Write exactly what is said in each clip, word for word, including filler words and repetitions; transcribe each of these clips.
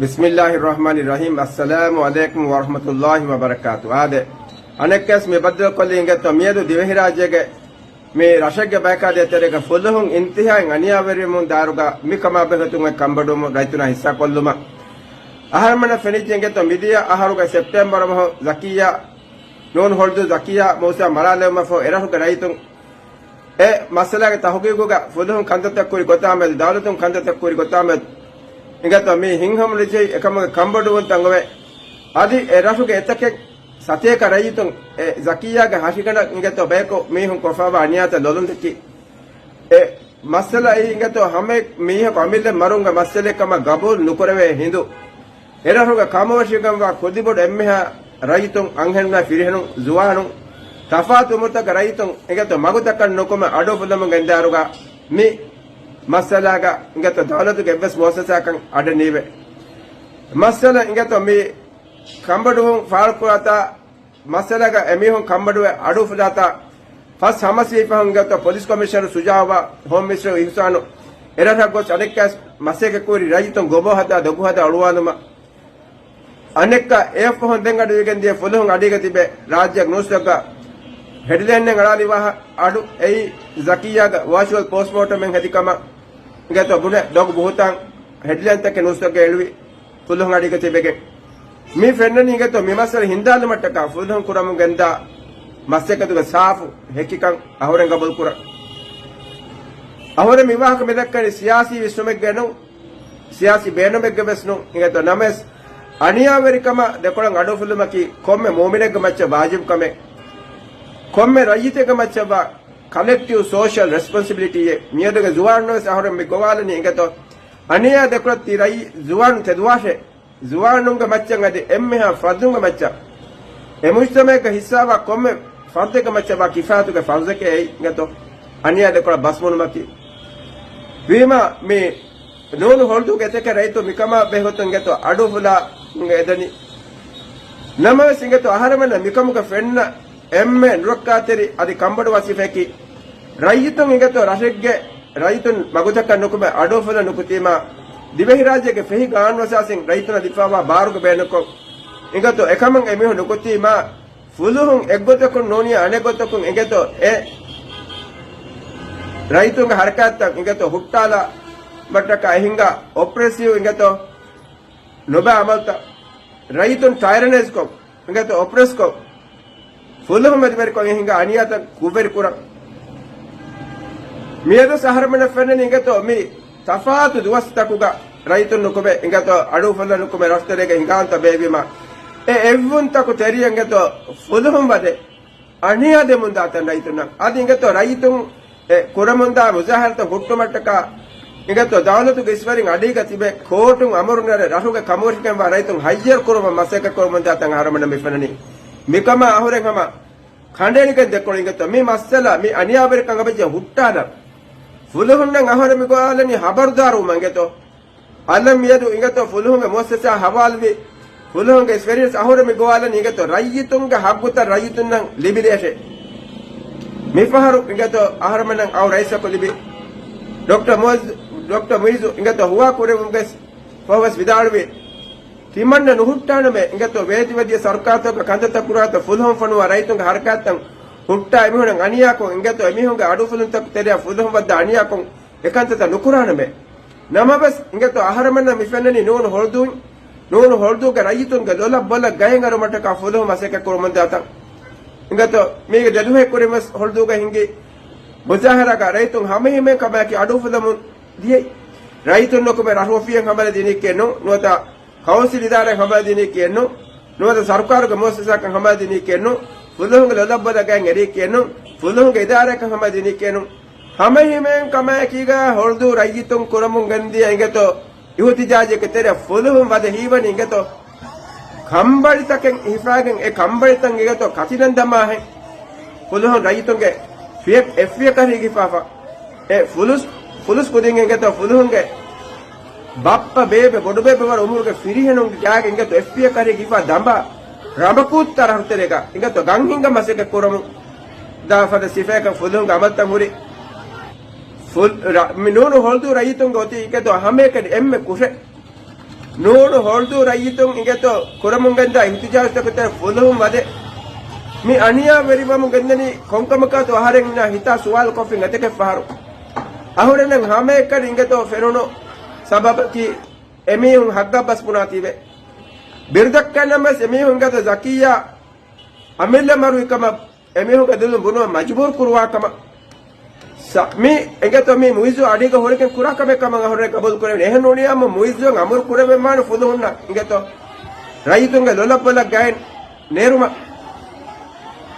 ބިސްމިއްލާހި ރަޙްމާނި ރަޙީމް. އައްސަލާމު ޢަލައިކުމް ވަރަޙްމަތުﷲި ވަބަރަކާތު. އާދެ، އަނެއްކަސް މި ބައްދަލުކޮށްލީ އިނގޭތޯ މިއަދު ދިވެހިރާއްޖޭގެ މި ރަށެއްގެ ބަޔަކާ ދޭތެރޭގަ ފުލުހުން އިންތިހާއިން އަނިޔާވެރިވުމުން ދާއިރުގަ މި ކަމާ ބެހޭ ގޮތުން އޮތް ކަންބޮޑުވުމުން ރައްޔިތުންނާ ހިއްސާކޮށްލުމަށް. އަހަރެމެންނަށް ފެނިއްޖެ އިނގޭތޯ މިދިޔަ އަހަރުގެ ސެޕްޓެމްބަރު މަހު ޒަކިއްޔާ، ނޫން ހޮޅުދޫ ޒަކިއްޔާ މޫސާ މަރާލެވުމަށްފަހު އެރަށުގެ ރައްޔިތުން އެ މައްސަލާގެ ތަހުގީގުގަ ފުލުހުން ކަންތައްތައް ކުރި ގޮތާމެދު، ދައުލަތުން ކަންތައްތައް ކުރި ގޮތާމެދު އިނގޭތޯ މި ހިތްހަމަނުޖެހި އެކަމުގެ ކަންބޮޑުވުންތައް އޮވެ. އަދި އެ ރަށުގެ އެތަކެއް ސަތޭކަ ރައްޔިތުން އެ ޒަކިއްޔާގެ ހަށިގަނޑަށް އިނގޭތޯ ބަޔަކު މީހުން ކޮށްފައިވާ އަނިޔާތައް ލޮލުން ދެއްކި. އެ މައްސަލައީ އިނގޭތޯ ހަމައެއް މީހަކު އަމިއްލަ މަރުންގެ މައްސަލައެއް ކަމަށް ގަބޫލު ނުކުރެވޭ ހިނދު، އެރަށުގެ ކަމުވެށިގެންވާ ކުދިބޮޑު އެންމެހާ ރައްޔިތުން، އަންހެނުންނާ ފިރިހެނުން، ޒުވާނުން، ތަފާތު އުމުރުތަކުގެ ރައްޔިތުން އިނގޭތޯ މަގުތަކަށް ނުކުމެ އަޑުއުފުލަމުން ގެންދާއިރުގަ މި މައްސަލާގަ އިނގޭތޯ ދައުލަތުގެ އެއްވެސް މުއައްސަސާއަކަށް އަޑެއް ނީވޭ. މައްސަލަ އިނގޭތޯ މި ކަންބޮޑުވުން ފާޅުކުރާތާ، މައްސަލާގަ އެމީހުން ކަންބޮޑުވެ އަޑުއުފުލާތާ، ފަސް ހަމަސްވީ ފަހުން އިނގޭތޯ ޕޮލިސް ކޮމިޝަނަރު ޝުޖާއުއާ ހޯމް މިނިސްޓަރު އިޙުސާނު އެރަށަށް ގޮސް އަނެއްކާވެސް މަސައްކަތް ކުރި ރައްޔިތުން ގޮބޯ ހަދާ ދޮގު ހަދާ އުޅުވާލުމަށް. އަނެއްކާ އެއަށްފަހުން ދެން އަޑުއިވިގެން ދިޔަ ފުލުހުން އަޑީގަ ތިބެ ރާއްޖެ ނޫސްތަކުގަ ހެޑްލައިންއެއް އަޅާލި ވާހަ އަޑު އެއީ ޒަކިއްޔާގެ ވާޗުއަލް ޕޯސްޓްމޯޓަމެއް ހެދި ކަމަށް އިނގޭތޯ ބުނެ ދޮގު ބުހުތާން ހެޑްލައިންތަކެއް ނޫސްތަކުގަ އެޅުވި. ފުލުހުން އަޑީގަ ތިބެގެން މި ފެންނަނީ އިނގޭތޯ މި މައްސަލަ ހިންދާލުމަށްޓަކާ ފުލުހުން ކުރަމުން ގެންދާ މަސައްކަތުގެ ސާފު ހެކިކަން އަހުރެން ގަބޫލުކުރަން. އަހުރެން މި ވާހަކަ މިދައްކަނީ ސިޔާސީ ވިސްނުމެއްގައެއް ނޫން، ސިޔާސީ ބޭނުމެއްގަ ވެސް ނޫން. އިނގޭތޯ ނަމަވެސް އަނިޔާވެރިކަމާ ދެކޮޅަށް އަޑުއުފުލުމަކީ ކޮންމެ މުއުމިނެއްގެ މައްޗަށް ވާޖިބު ކަމެއް، ކޮންމެ ރައްޔިތެއްގެ މައްޗަށްވާ ކަލެކްޓިވް ސޯޝަލް ރެސްޕޮންސިބިލިޓީއެއް. މިއަދުގެ ޒުވާނުންނަށް ވެސް އަހުރެން މި ގޮވާލަނީ އިނގޭތޯ އަނިޔާ ދެކޮޅަށް ތި ރައްޔި ޒުވާނުން ތެދުވާށޭ. ޒުވާނުންގެ މައްޗަށް އަދި އެންމެހާ ފަރުދުންގެ މައްޗަށް، އެ މުޖްތަމައެއްގަ ހިއްސާވާ ކޮންމެ ފަރުދެއްގެ މައްޗަށްވާ ކިފާޔަތުގެ ފަރުޒެކޭ އެއީ އިނގޭތޯ އަނިޔާ ދެކޮޅަށް ބަސްބުނުމަކީ. ވީމާ މި ނޫނު ހޮޅުދޫގެ އެތަކެއް ރައްޔިތުން މިކަމާ ބެހޭގޮތުން އިނގޭތޯ އަޑުއުފުލާ އެދެނީ. ނަމަވެސް އިނގޭތޯ އަހަރެމެންނަށް މިކަމުގެ ފެންނަ އެންމެ ނުރައްކާތެރި އަދި ކަންބޮޑުވާ ސިފައަކީ، ރައްޔިތުން އިނގޭތޯ ރަށެއްގެ ރައްޔިތުން މަގުތަކަށް ނުކުމެ އަޑުއުފުލަން ނުކުތީމާ، ދިވެހިރާއްޖޭގެ ފެހި ގާނޫނުއަސާސީން ރައްޔިތުންނަށް ލިބިފައިވާ ބާރުގެ ބޭނުންކޮށް އިނގޭތޯ އެކަމަށް އެމީހުން ނުކުތީމާ، ފުލުހުން އެއްގޮތަކުން ނޫނީ އަނެއްގޮތަކުން އިނގޭތޯ އެ ރައްޔިތުންގެ ހަރަކާތްތައް އިނގޭތޯ ހުއްޓާލާ ބައްޓަކާ އެހިނގާ އޮޕްރެސިވް އިނގޭތޯ ނުބައި އަމަލުތައް، ރައްޔިތުން ޓައިރަނައިޒްކޮށް، އިނގޭތޯ އޮޕްރެސްކޮށް، ފުލުހުން ވެދިވެރިކޮށް އެހިނގާ އަނިޔާތައް ކުށްވެރިކުރަން. މިއަދު އަހަރެމެންނަށް ފެންނަނީ އިނގޭތޯ މި ތަފާތު ދުވަސްތަކުގަ ރައްޔިތުން ނުކުމެ އިނގޭތޯ އަޑުއުފުލަން ނުކުމެ ރަށުތެރޭގަ ހިނގާންތައް ބޭއްވީމާ، އެ އެއްވުންތަކު ތެރެއަށް އިނގޭތޯ ފުލުހުން ވަދެ އަނިޔާ ދެމުންދާތަން ރައްޔިތުންނަށް. އަދި އިނގޭތޯ ރައްޔިތުން އެ ކުރަމުންދާ މުޒާހަރާތައް ހުއްޓުމަށްޓަކާ އިނގޭތޯ ދައުލަތުގެ އިސްވެރިން އަޑީގަ ތިބެ ކޯޓުން އަމުރު ނެރެ ރަށުގެ ކަމުވެށިގެންވާ ރައްޔިތުން ހައްޔަރު ކުރުމަށް މަސައްކަތް ކުރަމުންދާތަން އަހަރެމެންނަށް މި ފެންނަނީ. މިކަމާ އަހުރެން ހަމަ ކަނޑައެޅިގެން ދެކޮޅު އިނގޭތޯ މި މައްސަލަ މި އަނިޔާވެރިކަން އަބައްޖެ ހުއްޓާލަން. ފުލުހުންނަށް އަހަރެން މި ގޮވާލަނީ ހަބަރުދާރުވުމަށް އިނގޭތޯ. އަލަށް މިއަދު އިނގޭތޯ ފުލުހުންގެ މުއައްސަސާ ހަވާލުވި، ފުލުހުންގެ އެކްސްޕީރިއަންސް އަހުރެން މި ގޮވާލަނީ އިނގޭތޯ ރައްޔިތުންގެ ހައްގުތައް ރައްޔިތުންނަށް ލިބިދޭށޭ. މިފަހަރު އިނގޭތޯ އަހަރެމެންނަށް އައު ރައީސަކު ލިބި ޑޮކްޓަރ މުއިޒް، ޑޮކްޓަރ މުއިޒު އިނގޭތޯ ހުވާ ކުރެވުމުގެ ފަހުވެސް ވިދާޅުވި، ތިމަންނަ ނުހުއްޓާނަމޭ އިނގޭތޯ ވޭތުވެދިޔަ ސަރުކާރުތަކުގެ ކަންތައްތައް ކުރާތޯ ފުލުހުން ފޮނުވާ ރައްޔިތުންގެ ހަރަކާތްތައް ހުއްޓާ އެމީހުންނަށް އަނިޔާކޮށް އިނގޭތޯ އެމީހުންގެ އަޑުއުފުލުންތަކު ތެރެއަށް ފުލުހުން ވައްދާ އަނިޔާކޮށް އެކަންތައްތައް ނުކުރާނަމޭ. ނަމަވެސް އިނގޭތޯ އަހަރެމެންނަށް މި ފެންނަނީ ނޫނު ހޮޅުދޫ، ނޫނު ހޮޅުދޫގެ ރައްޔިތުންގެ ލޮލަށް ބޮލަށް ގަޔަށް އަރުމަށްޓަކާ ފުލުހުން މަސައްކަތް ކުރަމުންދާތަން. އިނގޭތޯ މީގެ ދެދުވަހެއް ކުރިން ވެސް ހޮޅުދޫގަ ހިނގި މުޒާހަރާގަ ރައްޔިތުން ހަމައެހީމެން ކަމާއެކީ އަޑުއުފުލަމުން ދިޔައީ. ރައްޔިތުން ނުކުމެ ރަށު އޮފީހަށް ހަމަލަ ދިނީކީއެއް ނޫން، ނުވަތަ ކައުންސިލް އިދާރާއަށް ހަމަލަ ދިނީކީއެއް ނޫން، ނުވަތަ ސަރުކާރުގެ މުއައްސަސާއަކަށް ހަމަލަ ދިނީކީއެއް ނޫން، ފުލުހުންގެ ލޮލަށް ބޮލަށް ގަޔަށް އެރީކީއެއް ނޫން، ފުލުހުންގެ އިދާރާއަކަށް ހަމަލަ ދިނީކީއެއް ނޫން. ހަމައެހީމެން ކަމާއެކީގަ ހޮޅުދޫ ރައްޔިތުން ކުރަމުން ގެންދިޔަ އިނގޭތޯ އިހުތިޖާޖެއްގެ ތެރެއަށް ފުލުހުން ވަދެ ހީވަނީ އިނގޭތޯ ކަނބަޅިތަކެއް ހިފާގެން، އެ ކަނބަޅިތައް އިނގޭތޯ ކަތިލަން ދަމާހެން ފުލުހުން ރައްޔިތުންގެ ފިޔަ، އެއްފިޔަ ކަށީގަ ހިފާފަ. އެ ފުލުސް، ފުލުސް ކުދިން އިނގޭތޯ ފުލުހުންގެ ބައްޕަ ބޭބެ ބޮޑުބޭބެ ވަރު އުމުރުގެ ފިރިހެނުންގެ ގާގަ އިނގޭތޯ އެއްފިޔަ ކަށީގަ ހިފާ ދަނބާ ރަނބަކޫއްތާ ރަށުތެރޭގަ އިނގޭތޯ ގަން ހިންގަން މަސައްކަތް ކުރަމުން ދާ ފަދަ ސިފައަކަށް ފުލުހުންގެ އަމަލުތައް ހުރި. ފުލް، ރަ، މި ނޫނު ހޮޅުދޫ ރައްޔިތުންގެ އޮތީ އިނގޭތޯ ހަމައެކަނި އެންމެ ކުށެއް. ނޫނު ހޮޅުދޫ ރައްޔިތުން އިނގޭތޯ ކުރަމުން ގެންދާ އިހުތިޖާޖުތަކުގެ ތެރެ ފުލުހުން ވަދެ މި އަނިޔާ ވެރިވަމުން ގެންދަނީ ކޮންކަމަކާތޯ އަހަރެންނާ ހިތާ ސުވާލު ކޮށްފިން އެތަކެއް ފަހަރު. އަހުރެންނަށް ހަމައެކަނި އިނގޭތޯ ފެނުނު ސަބަބަކީ އެމީހުން ހައްގަށް ބަސް ބުނާތީވެ. ބިރުދައްކަން ނަމަވެސް އެމީހުން އިނގޭތޯ ޒަކިއްޔާ އަމިއްލަ މަރުވި ކަމަށް އެމީހުންގެ ދުލުން ބުނުމަށް މަޖުބޫރު ކުރުވާ ކަމަށް. ސަ-، މި އިނގޭތޯ މި މުއިއްޒު އަޑީގަ ހުރެގެން ކުރާ ކަމެއް ކަމަށް އަހުރެން ގަބޫލު ކުރެވެނީ. އެހެން ނޫނީމަ މުއިއްޒު އަމުރު ކުރެވެންވާނެ ފުލުހުންނަށް އިނގޭތޯ ރައްޔިތުންގެ ލޮލަށް ބޮލަށް ގައެއް ނެރުމަށް.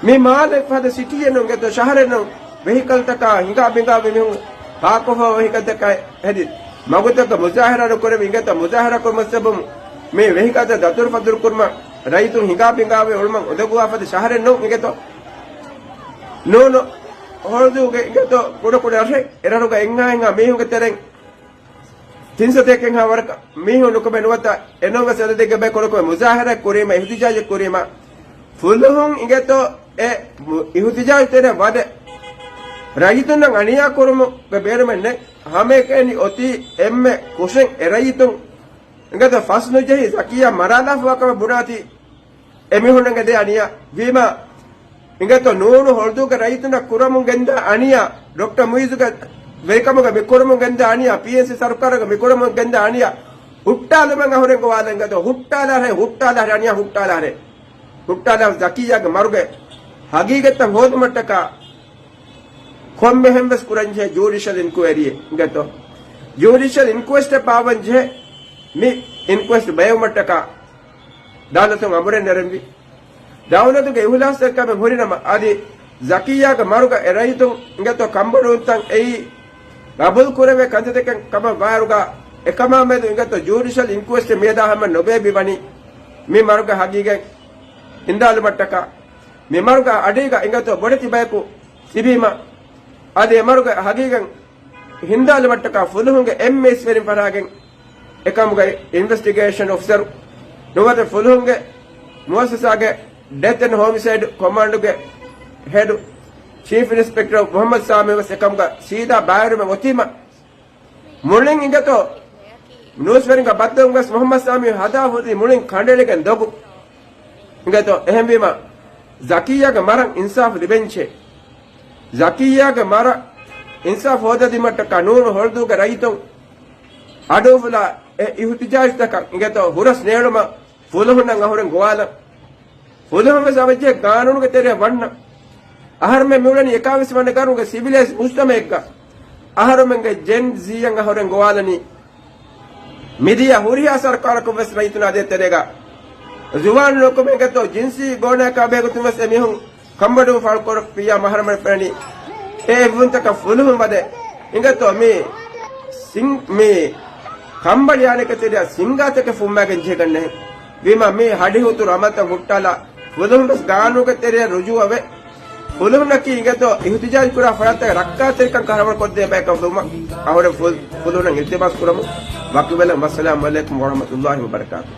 މި މާލެ ފަދަ ސިޓީއެއް ނޫން އިނގޭތޯ، ޝަހަރެއް ނޫން، ވެހިކަލްތަކާ ހިނގާ ބިނގާ މި މީހުން ޕާކްކޮށްފަ ވެހިކަލްތަކާ ހެދި މަގުތަކަށް މުޒާހަރާ ނުކުރެވި އިނގޭތޯ، މުޒާހަރާ ކުރުމަށް ސަބަބުން މި ވެހިކަލްތައް ދަތުރުފަތުރު ކުރުމަށް ރައްޔިތުން ހިނގާ ބިނގާވެ އުޅުމަށް އުނދަގޫވާ ފަދަ ޝަހަރެއް ނޫން އިނގޭތޯ. ނޫނު ހޮޅުދޫގެ އިނގޭތޯ ކުޑަކުޑަ ރަށެއް އެރަށުގަ އެއްހާ އެއްހާ މީހުންގެ ތެރެއިން ތިން ސަތޭކައެއްހާ ވަރަކަށް މީހުން ނުކުމެ ނުވަތަ އެނޫންވެސް އަދަދެއްގެ ބައި ކުޑަކުޑަ މުޒާހަރާ ކުރީމަ، އިހުތިޖާޖެއް ކުރީމަ، ފުލުހުން އިނގޭތޯ އެ މު-، އިހުތިޖާޖު ތެރެ ވަދެ ރައްޔިތުންނަށް އަނިޔާ ކުރުމުގެ ބޭނުމެއް ނެތް. ހަމައެކަނި އޮތީ އެންމެ ކުށެއް އެ ރައްޔިތުން އިނގޭތޯ ފަސް ނުޖެހި ޒަކިއްޔާ މަރާލާފަވާ ކަމަށް ބުނާތީ އެމީހުންނަށް އެދޭ އަނިޔާ ވީމާ، އިނގޭތޯ ނޫނު ހޮޅުދޫގެ ރައްޔިތުންނަށް ކުރަމުން ގެންދާ އަނިޔާ، ޑޮކްޓަރ މުއިއްޒުގެ ވެރިކަމުގަ މި ކުރަމުން ގެންދާ އަނިޔާ، ޕީއެންސީ ސަރުކާރުގަ މި ކުރަމުން ގެންދާ އަނިޔާ، ހުއްޓާލުމަށް އަހުރެން ގޮވާލަން އިނގޭތޯ، ހުއްޓާލާށޭ، ހުއްޓާލާށޭ، އަނިޔާ ހުއްޓާލާށޭ. ހުއްޓާލާ ޒަކިއްޔާގެ މަރުގެ ހަގީގަތްތައް ހޯދުމަށްޓަކާ ކޮންމެހެން ވެސް ކުރަންޖެހޭ ޖޫޑިޝަލް އިންކުއަރީއެއް އިނގޭތޯ. ޖޫޑިޝަލް އިންކުއެސްޓެއް ބާއްވަންޖެހޭ މި އިންކުއެސްޓް ބައެއްވުމަށްޓަކާ ދައުލަތުން އަމުރެއް ނެރެންވީ. ދައުލަތުގެ އިހުލާސްތެރިކަމެއް ހުރިނަމަ، އަދި ޒަކިއްޔާގެ މަރުގަ އެ ރައްޔިތުން އިނގޭތޯ ކަންބޮޑުވުންތައް އެއީ ގަބޫލު ކުރެވޭ ކަންތައްތަކެއް ކަމަށް ވާއިރުގަ، އެކަމާ މެދު އިނގޭތޯ ޖޫޑިޝަލް އިންކުއެސްޓެއް މިއަދާ ހަމަ ނުބޭ މި ވަނީ މި މަރުގެ ހަގީގަތް ހިންދާލުމަށްޓަކާ. މި މަރުގެ އަޑީގަ އިނގޭތޯ ބޮޑެތި ބަޔަކު ތިބީމަ، އަދި އެ މަރުގެ ހަގީގަތް ހިންދާލުމަށްޓަކާ ފުލުހުންގެ އެމްއެސް ވެރިން ފަށާގެން އެކަމުގައި އިންވެސްޓިގޭޝަން އޮފިސަރު ނުވަތަ ފުލުހުންގެ މުއައްސަސާގެ ޑެތް އެންޑް ހޯމިސައިޑް ކޮމާންޑުގެ ހެޑް ޗީފް އިންސްޕެކްޓަރ މުހައްމަދު ސާމީ ވެސް އެކަމުގަ ސީދާ ބައިވެރިވެ އޮތީމަ، މުޅިން އިނގޭތޯ ނޫސްވެރިންގެ ބައްދަލުން ވެސް މުހައްމަދު ސާމީ ހަދާ ހުރީ މުޅިން ކަނޑައެޅިގެން ދޮގު އިނގޭތޯ. އެހެންވީމަ، ޒަކިއްޔާގެ މަރަށް އިންސާފު ލިބެންޖެހޭ. ޒަކިއްޔާގެ މަރަށް އިންސާފު ހޯދަދިނުމަށްޓަކާ ނޫނު ހޮޅުދޫގެ ރައްޔިތުން އަޑުއުފުލާ އެ އިހުތިޖާޖުތަކަށް އިނގޭތޯ ހުރަސް ނޭޅުމަށް ފުލުހުންނަށް އަހުރެން ގޮވާލަން. ފުލުހުން ވެސް އަވައްޖެ ގާނޫނުގެ ތެރެއަށް ވަންނަ. އަހަރުމެން މިއުޅެނީ އެކާވީސް ވަނަ ގަރުނުގެ ސިވިލައިޒް މުޖްތަމައެއްގަ. އަހަރުމެންގެ ޖެން ޒީއަށް އަހުރެން ގޮވާލަނީ. މިދިޔަ ހުރިހާ ސަރުކާރަކުން ވެސް ރައްޔިތުން އަދޭ ތެރޭގަ ޒުވާން ނުކުމެގެތޯ ޖިންސީ ގޯނާކާ ބެހޭގޮތުން ވެސް އެމީހުން ކަންބޮޑުވުން ފާޅުކުރައްވިއްޔާ މަހަރަމަށް ފެންނަނީ އެ އެއްވުންތަކަށް ފުލުހުން ވަދެ އިނގޭތޯ މި ސިން-، މި ކަންބަޅި އާނެކެ ތެރެއަށް ސިންގާތަކެއް ފުއްމާގެން ޖެހިގަންނަހެން. ވީމާ މި ހަޑިހުތުރު އަމަލްތައް ހުއްޓާލާ ފުލުހުން ވެސް ގާނޫނުގެ ތެރެއަށް ރުޖޫޢަވެ، ފުލުހުންނަކީ އިނގޭތޯ އިހުތިޖާޖު ކުރާ ފަރާތްތަކަށް ރައްކާތެރިކަން ކަހަލަ ކޮށްދޭ ބަޔަކަށް ވުމަށް އަހުރެން ފުލް-، ފުލުހުންނަށް އިލްތިމާސް ކުރަމު. ވަކިވެލަން. ވައްސަލާމު ޢަލައިކުމް ވަރަޙްމަތުﷲ ވަބަރަކާތުހު.